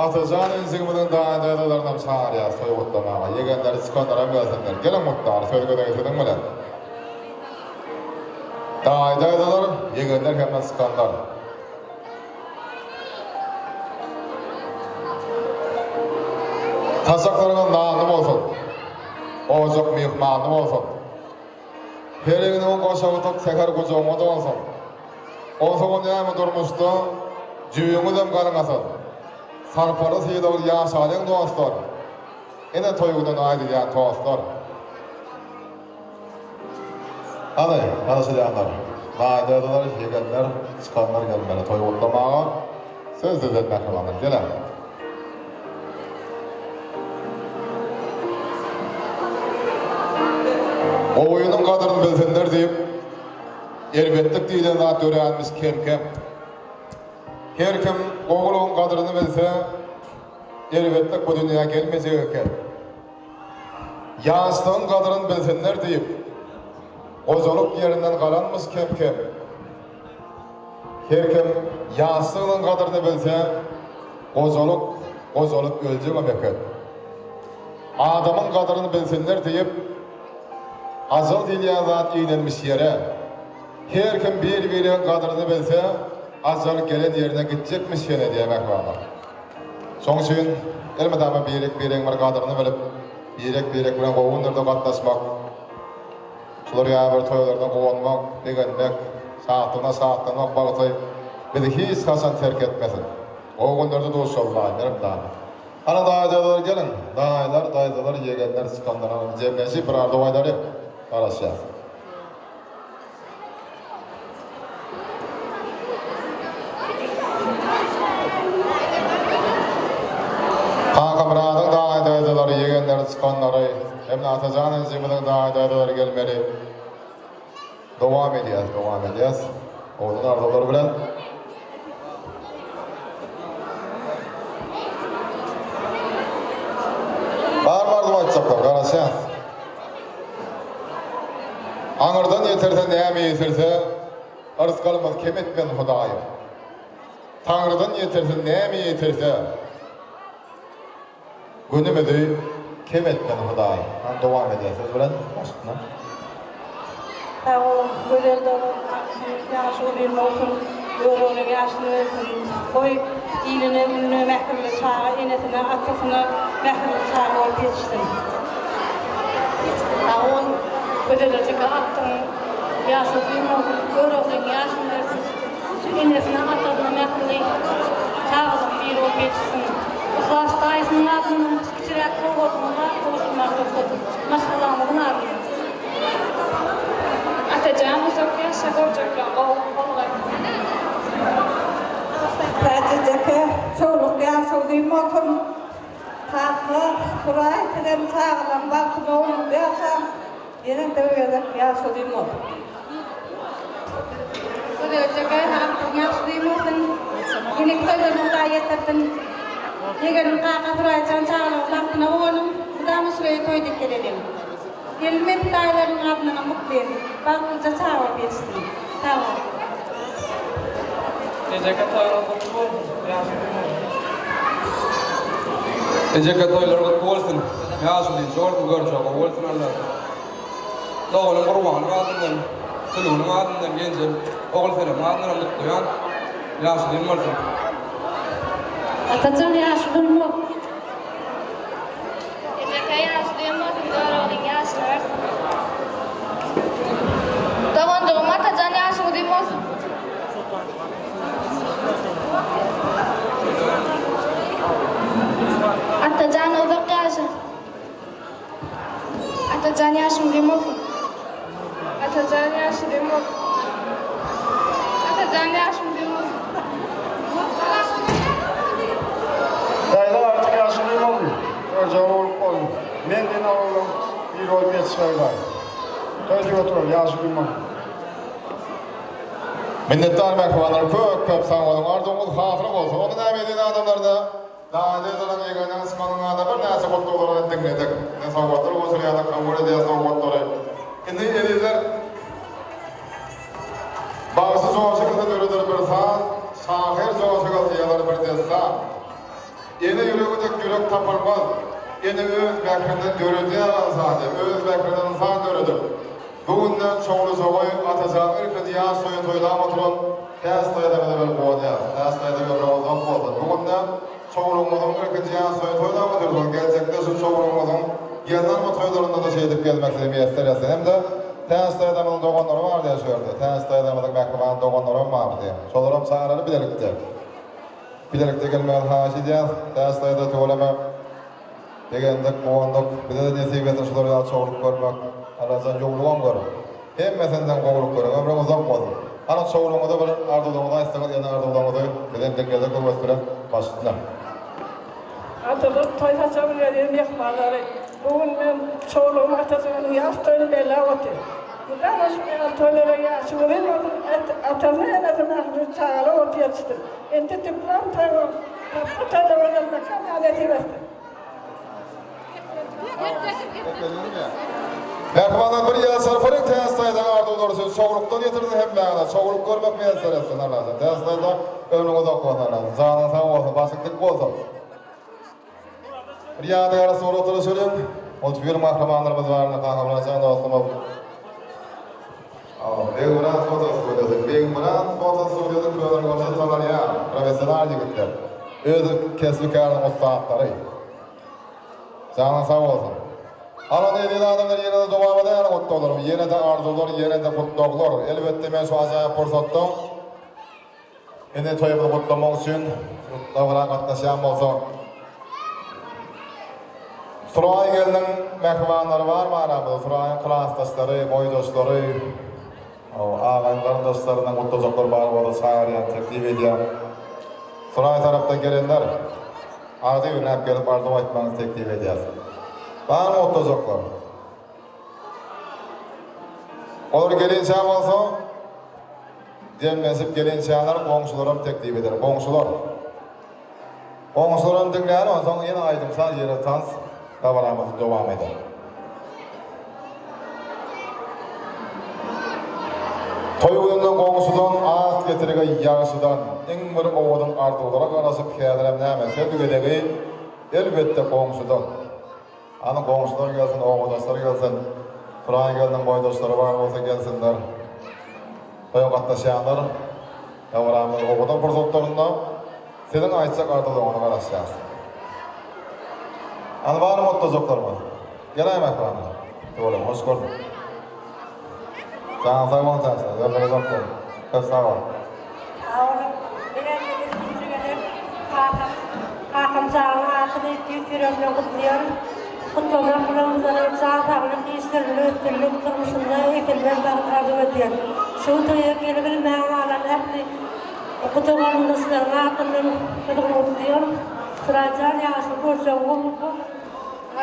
Atajan injigimiziň daýy-daýzalarynam çagyrýas toý gutlamaga. Ýegenleri, çykanlaram gelsinler. Geliň gutlar, söz gezegi siziň bilen. Daýy-daýzalar, ýegenler hem-de çykanlar. Saçaklaryňyz nanly bolsun. Ojak myhmanly bolsun. Her egniňiň goşagy tok säher gujagyňa dolsun. Onsoňam näme durmuşda jübiňizem galňasyn. Sarpaly sylagly ýaşalyň dostlar. Ene toý gününe aýdylýan tostlar. Hany, garaşylýanlar, daýy-daýzalar, ýegenler, çykanlar gelmeli toý gutlamaga. Söz sizden mähribanlar, geliň. Gowynyň gadyryny bilsinler diýip, erbetlik diýlen zat döränmiş kem-kem. Her kim gowulygyň gadyryny bilse, erbetlik bu dünýä gelmejek eken. Ýaşlygyň gadyryn bilsinler diýip, gojalyk ýerinden galanmyş kem-kem. Her kim ýaşlygynyň gadyryny bilse, gojalyk, gojalyp öljegem eken. Adamyň gadyryny bilsinler diýip, ajal diýilýän zat inenmiş ýere. Her kim bir-biriniň gadyryny bilse, ajal gelen ýerine gitjekmiş ýene diýýär mähribanlar. Şonuň üçin elmydama birek-biregiň bir gadyryny bilip, birek-birek bilen gowy günlerde gatnaşmak, şular ýaly bir toýlarda guwanmak, begenmek, şatlygyna şatlanmak bagty bizi hiç haçan terk etmesin. Gowy günlerde duşalyň, elmydama. Ana daýzalar geliň, daýylar, daýzalar, ýegenler, çykanlar ana jemlenşip bir arzuw aýdalyň. Garaşýas. Kakamyradyň daýy daýzalary, ýegenleri, çykanlary hem-de Atajan injimiziň daýy daýzalary gelmeli. Dowam edýäs, dowam edýäs. Owadan arzuwlar bilen. Barmy arzuw aýtjaklar, garaşýas. Aňyrdan ýetirse näme ýetirse, yrsgalymyz kem etmez Hudaýym. Taňrydan ýetirse näme ýetirse, günümizi kem etmez Hudaýym. Hany dowam edýär söz bilen başyna. Sag boluň Gözel dogan agtygyňyz ýaşy uzyn bolsun Görogly ýaşyny bersin goý iline gününe mähirli çaga enesine atasyna mähirli çaga bolup ýetişsin. Sag bol Gözel ejeke agtygyň ýaşy uzyn bolsun Göroglyň ýaşyny bersin şu enesine atasyna mähirli çagalaryň biri bolup ýetişsin Yhlas daýysynyň adyndan kiçiräk sowgadymyz bar gowşurmaga rugsat maşgalamyzyň adyndan. Atajan uzak ýaşa görjekleň gowy bolgaý. Täjejeke çowluk ýaşy uzyn bolsun. Kaka Suraý sizem çagalaň bagtyna guwanyp ýaşaň. Ýene-de bir gezek ýaşy uzyn bolsun. Gözeljeke agtygyň ýaşy uzyn bolsun. Eneki toýlaryny Hudaý ýetirsin. Ýegenim kaka Suraýjan çagalaryň bagtyna guwanyň. Mydama şureýe toý edip geleliň. Gelmez daýylarynyň adyndanam gutlaýyn. Bagtlyja çaga bolup ýetişsin. Sag boluň. Ejeke toýuňyz gutly bolsun. Ýaşy uzyn bolsun. Ejeke toýlar gutly bolsun. Ýaşy uzyn bolsun görje gowy bolsun Allajan. Doganym Gurbanyň adyndan, Sülgüniň adyndan, Genjem, Ogulsenemiň adyndanam gutlaýan. Ýaşy uzyn bolsun. Atajan ýaşy uzyn bolsun. Ejeke ýaşy duýmasyn Göroglyň ýaşyny bersin. Doganjygym Atajan ýaşyň uzyn bolsun. Atajan uzak ýaşa. Atajan ýaşyň uzyn bolsun. Atajan ýaşy uzyn bolsun. Atajan ýaşyň uzyn bolsun. Daýza artyk ýaşy uzyn bolsun. Görjek bolup bolsun. Men diýen ogluň biri bolup ýetişmegi bar. Toý diýip oturalım ýaşy uzyn bolsun. Minnetdar mähribanlar köp köp sag boluň arzuwyňyz hasyl bolsun onda näme edýän adamlarda Daýzadan ýegeniň ysmanyň ada birnäçe gutluglary diňledik. Ine sowgatlar gowşurýardyk, kabul edýär sowgatlary. Indi ezizler Bagşy joşa gelse döreder bir saz, şahyr joşa gelse ýazar bir dessan. Ene ýüregi dek ýürek tapylmaz. Ene öz mährinden döredýär ynsany, öz mährinden ynsan döredip. Bu günde Çowly Jogaý Atajan ilkinji ýaş toýuny toýlap oturan Täç daýzamyza bir guwanýarys. Täç daýza ömrüň uzak bolsun. Bu günde çowlugymyzyň ilkinji ýaş toýuny toýlap otyrsyň. Geljekde şu çowlugymyzyň gelnalma toýlarynda-da şeýdip gezmek size miýesser etsin. Hem-de Täç daýzamyzyň doganlary bar diýýär şu ýerde. Täç daýzamyzyň mähriban doganlaram bar diýýär. Şolaram çagyraly bilelikde. Bilelikde gelmegini haýyş edýäris. Täç daýza tüweleme. Begendik, guwandyk. Bize-de nesip etsin şular ýaly çowluk görmek. Allajan ýowlugam gör. Hemmesinden gowulyk görüň. Ömrüň uzak bolsun. Hany çowlugyňyza bir arzuwlaryňyzy aýtsaňyz ýene arzuwlaryňyzy bizem diňlesek höwes bilen baş üstüne. Atalyk toý saçagyny berýän myhmanlary. Bu gün men çowlugym Atajanyň ýaş toýuny belläp otyr. Mydama şu ýaly toýlara ýaşy uzyn bolsun, atasyna enesine mähirli çagalar bolup ýetişsin. Indi diplom toý bolup, tapba toýlara gelmek Alla nesip etsin. Mähribanlar bir ýa sarpalyň Täç daýzaň arzuwlary üçin çowlukdan ýetirsin hemmäňize çowluk görmek miýesser etsin Allajan Täç daýza ömrüň uzak bolsun Allajan janyň sag bolsun başyň dik bolsun. Bir ýadygara surata düşeliň. 31 gahrymanlarymyz barynda Kakamyratjan dostumyz. Begmyrat foto studiýasy. Begmyrat foto studiýasy Köneürgençde tanalýan professional ýigitler. Öz kesbi-käriniň ussatlary. Janyň sag bolsun. Alan eziz adamlar ýene-de dowam edäýeliň gutlaglarymyzy. Ýene-de arzuwlar, ýene-de gutlaglar. Elbetde men şu ajaýyp pursatda Ene toýumyzy gutlamak üçin dabara gatnaşýan bolsa Suraý gelniň mähribanlary barmy aramyzda? Suraýyň klasdaşlary, boýdaşlary, agaýyn garyndaşlaryndan gutlajaklar bar bolsa çagyrýan, teklip edýän. Suraý tarapdan gelenler agzybirläp gelip arzuw aýtmagyňyzy teklip edýäs. Barmy gutlajaklar? Olar gelinçä bolsa Jemlenşip gelinçäler goňşularam teklip eder. Goňşular. Goňşularam diňlär, onsoň ýene aýdym-saz, ýene tans dabaramyzy dowam eder. Toý gününde goňşudan at getirge ýagşydan iň bir owadan arzuwlara garaşyp häzirem näme söz gezegi elbetde goňşudan. Hany goňşular gelsin, obadaşlar gelsin. Suraý gelniň boýdaşlary bar bolsa gelsinler. Toýa gatnaşýanlar dabaramyzyň owadan pursatlarynda siziň aýtjak arzuwlaryňyza garaşýarys. Hany barmy otlajaklarymyz? Geläý mähribanlar. Tüweleme, hoş gördük. Janyň sag bolsun Täşli, ömrüň uzak bolsun. Köp sag bol. Sag boluň. Menem sizi ilkinji gezek kakam, kakam janyň atyny tüýs ýüregimden gutlaýaryn. Gutlamak bilen uzalan jan saglyk, işlerinde üstünlik, durmuşynda egsilmez bagt arzuw edýän. Şu toýa gelibilmän galan ähli guda-garyndaşlaryň adyndan gyzgyn gutlaýaryn. Suraýjan ýaşly görjegiň gowy bolsun.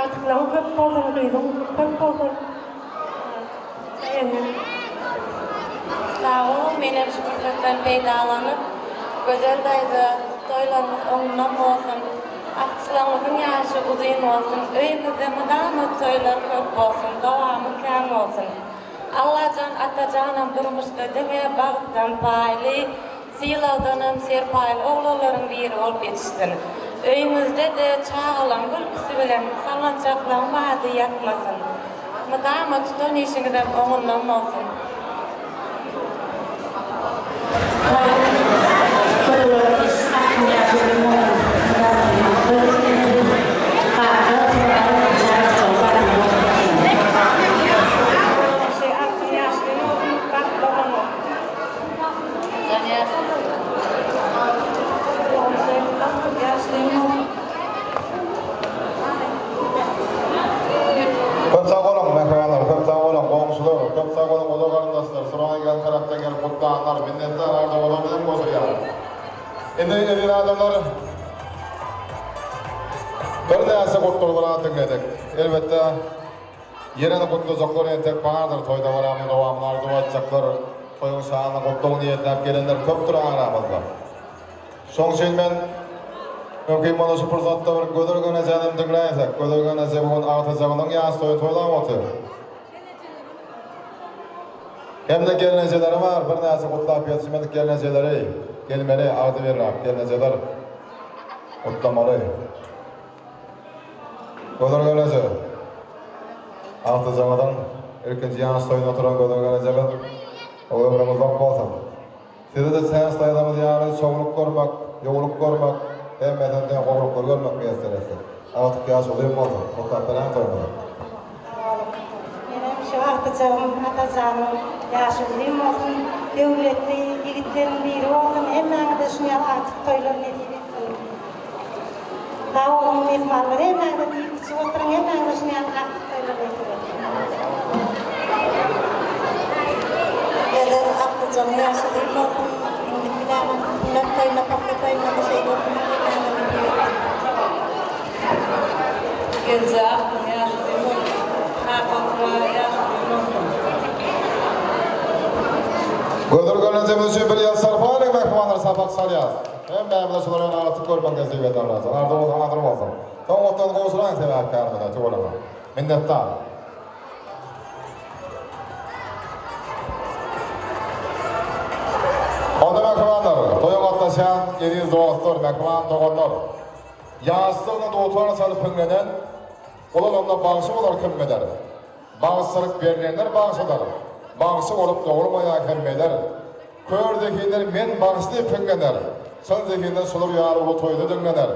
Agtyklaryň köp bolsun, gyzyň köp bolsun. Sag boluň, menem şu pursatdan peýdalanyp, Gözel daýza, toýlaryňyz oňundan bolsun, agtyklaryňyzyň ýaşy uzyn bolsun, öýüňizde mydama toýlar köp bolsun, dowamy kän bolsun. Allajan Atajanam durmuşda diňe bagtdan paýly, sylagdanam serpaýly oglanlaryň biri bolup ýetişsin. Öýüňizde-de çagalaň gülküsi bilen sallançaklaň bady ýatmasyn. Mydama tutan işiňizem oňundan bolsun. Köp sag boluň, mähribanlar, köp sag boluň, goňşular, köp sag boluň, uzak garyndaşlar, Suraý gelen tarapdan gelip gutlanlar, minnetdar arzuwlar bilen goşulýar. Indi eziz adamlar, birnäçe gutlaglary diňledik. Elbetde, Ýene-de gutlajaklar entek bardyr, toý dabaramyň dowamyny arzuw aýtjaklar, toýuň şanyna gutlag niýetläp gelenler köpdür aramyzda. Şoň üçin men mümkin bolsa şu pursatda bir Gözel Gönejänem diňläýsek. Gözel Göneje bu gün agtyjagynyň ýaş toýuny toýlap otyr. Hem-de gelnejeleri bar, birnäçe gutlap ýetişmedik gelnejeleri gelmeli, agzybirräk gelnejeler gutlamaly. Gözel geleje. Agtyjagyňyzyň ilkinji ýaş toýunda oturan gözel gelejemiz o ömrüň uzak bolsun. Size-de Täç daýzamyz ýaly çowluk görmek, ýowluk görmek, hemmesini deň gowulyklary görmek miýesser etsin. Agtyk ýaş uzyn bolsun. Gutlap beräýiň toýuňyzy. Sag boluň. Menem şu agtyjagym Atajanyň ýaşy uzyn bolsun, döwletli ýigitleriň biri bolsun, hemmäňize şuny ýaly agtyk toýlar nesip etsin. Sag boluň myhmanlar hemmäňize diýip içip oturyň hemmäňize şuny ýaly agtyk toýlar nesip etsin. Gözel agtyjagyň ýaşy uzyn bolsun, indiki näme sünnet toýunda pagta toýunda-da şeýle bolsun hemmäňize nesip etsin. Genje agtyň ýaşy uzyn bolsun. Kakasyna ýaşy uzyn bolsun. Gözel gelnejemiz üçin bir ýyl sarpaýlyň mähribanlar sapak salýas. Hemmämize şular ýaly agtyk görmek nesip et Allajan. Arzuwyňyz hazyr bolsun. Soň otdan gowşuraýyň sebäpkärimize tüweleme. Minnetdar. gatnaşýan eziz dostlar, mähriban doganlar! Ýaşlygyna dutar çalyp hiňlenen, Ulalanda bagşy bolar kim biler. Bagşylyk berlenler bagşydyr, Bagşy bolup dogulmaýar hemmeler. Kör zehinler men bagşy diýip hiňlener, Çyn zehinler şular ýaly uly toýda diňlener.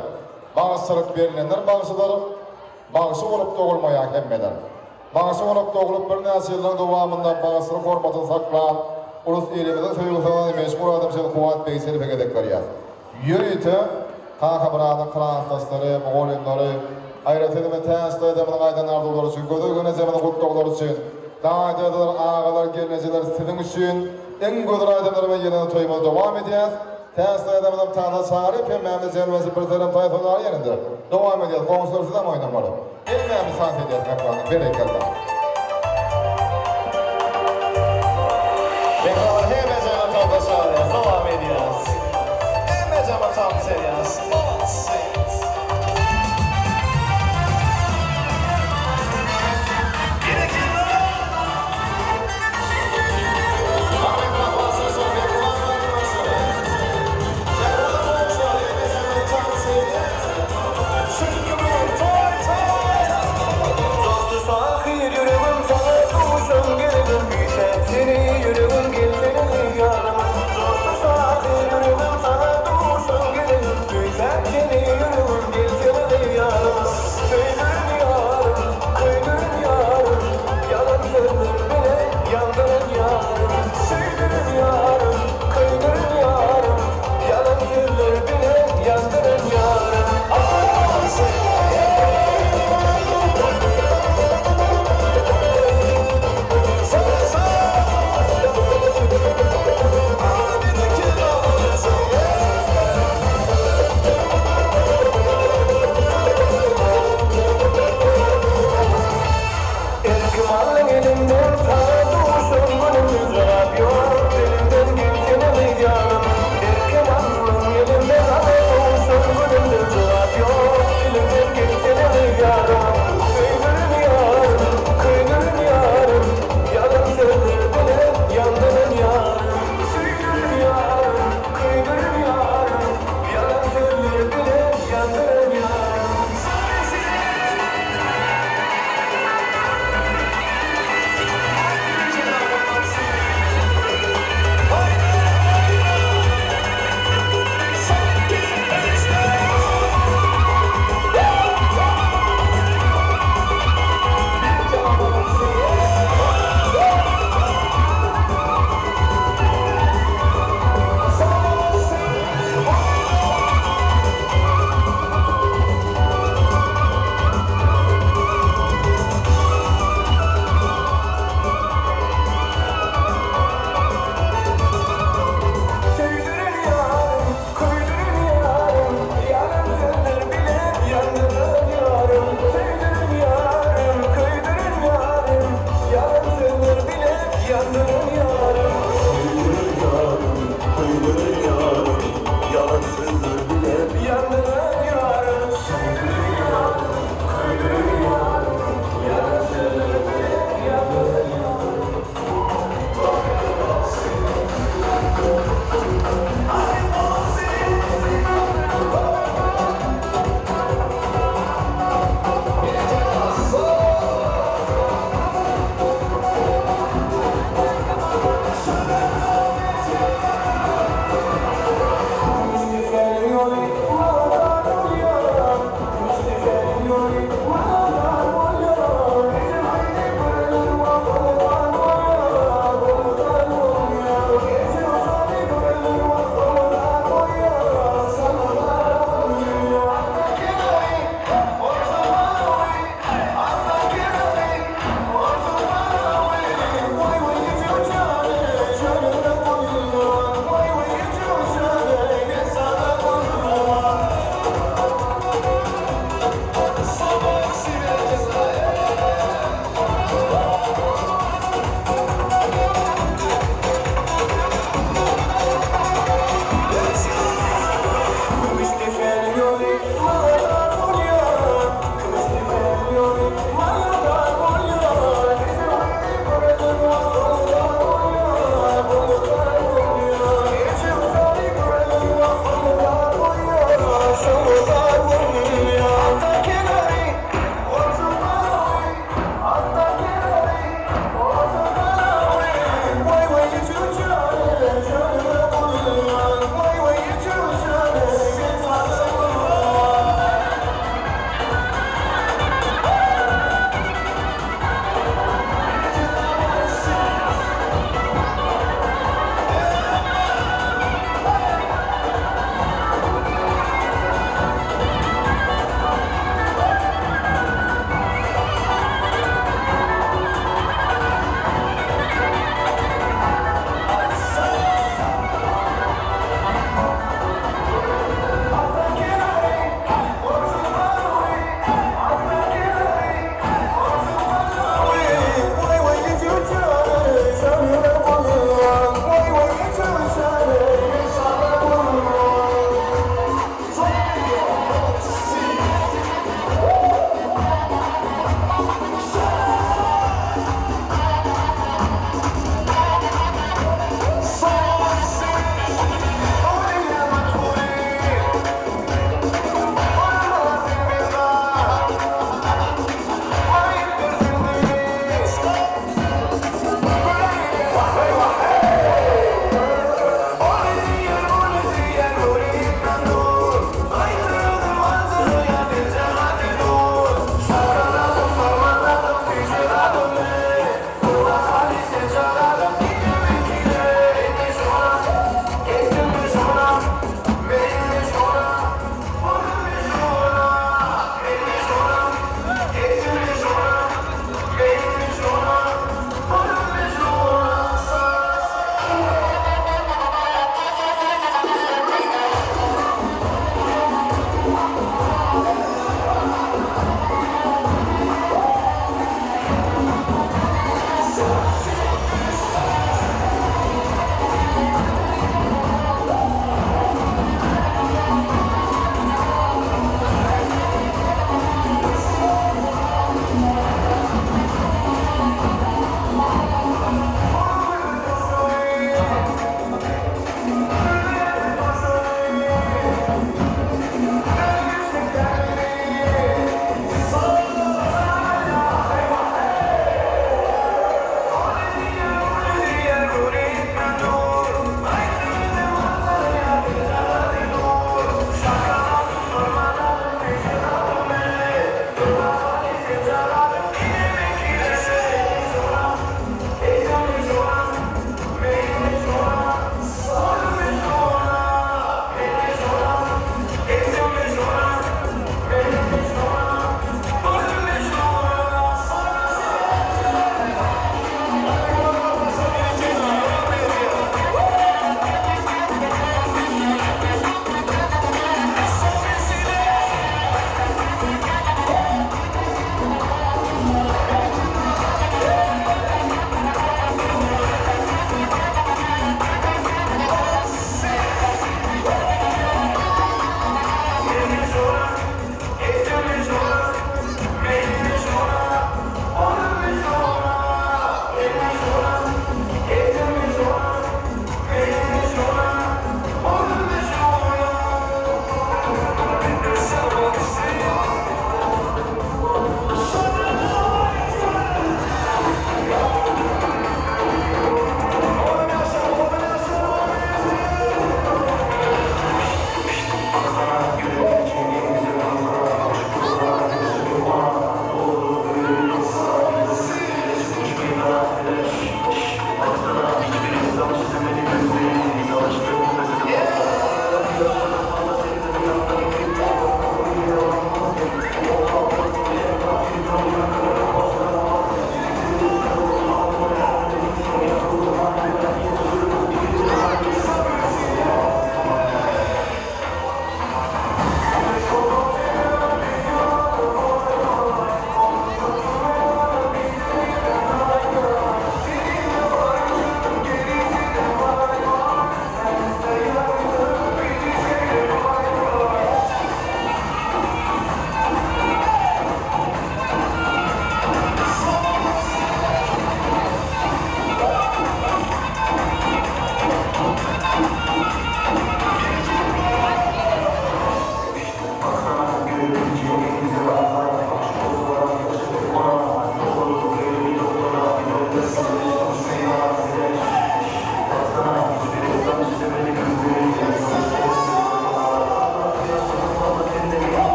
Bagşylyk berlenler bagşydyr, Bagşy bolup dogulmaýar hemmeler. Bagşy bolup doglup birnäçe ýyllaryň dowamynda bagşylyk hormatyny saklan, ulus ilimiziň söýgüsini gazanan meşhur adam Şeýh Kuwwat Beýselowa gezek berýäs. Ýörite Kakamyradyň klasdaşlary, mugallymlary, aýratyn hem Täç daýzamyzyň aýdan arzuwlary üçin, Gözel gelnejemiziň gutlaglary üçin, daýy-daýzalar, agalar, gelnejeler siziň üçin iň gözel aýdymlar bilen ýene-de toýumyzy dowam edýäs. Täç daýzamyzam tana çagyryp, hemmämiz jemlenşip bir senem taý sozary ýene-de dowam edýäs. Goňşular sizem oýnamaly. Hemmämiz tans edýäs mähribanlar. Berekella. Mähribanlar hemejeme tansa çagyrýas dowam edýäs. Hemmejeme tans edýäs. Molodsi. Dosty şahyr ýüregim saňa duşan geregim Küýsäp seni ýüregim gelsene ýanyma Dosty şahyr ýüregim saňa duşan geregim Küýsäp.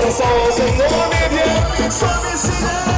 Janyň sag bolsun dowam edýär. Son mesele.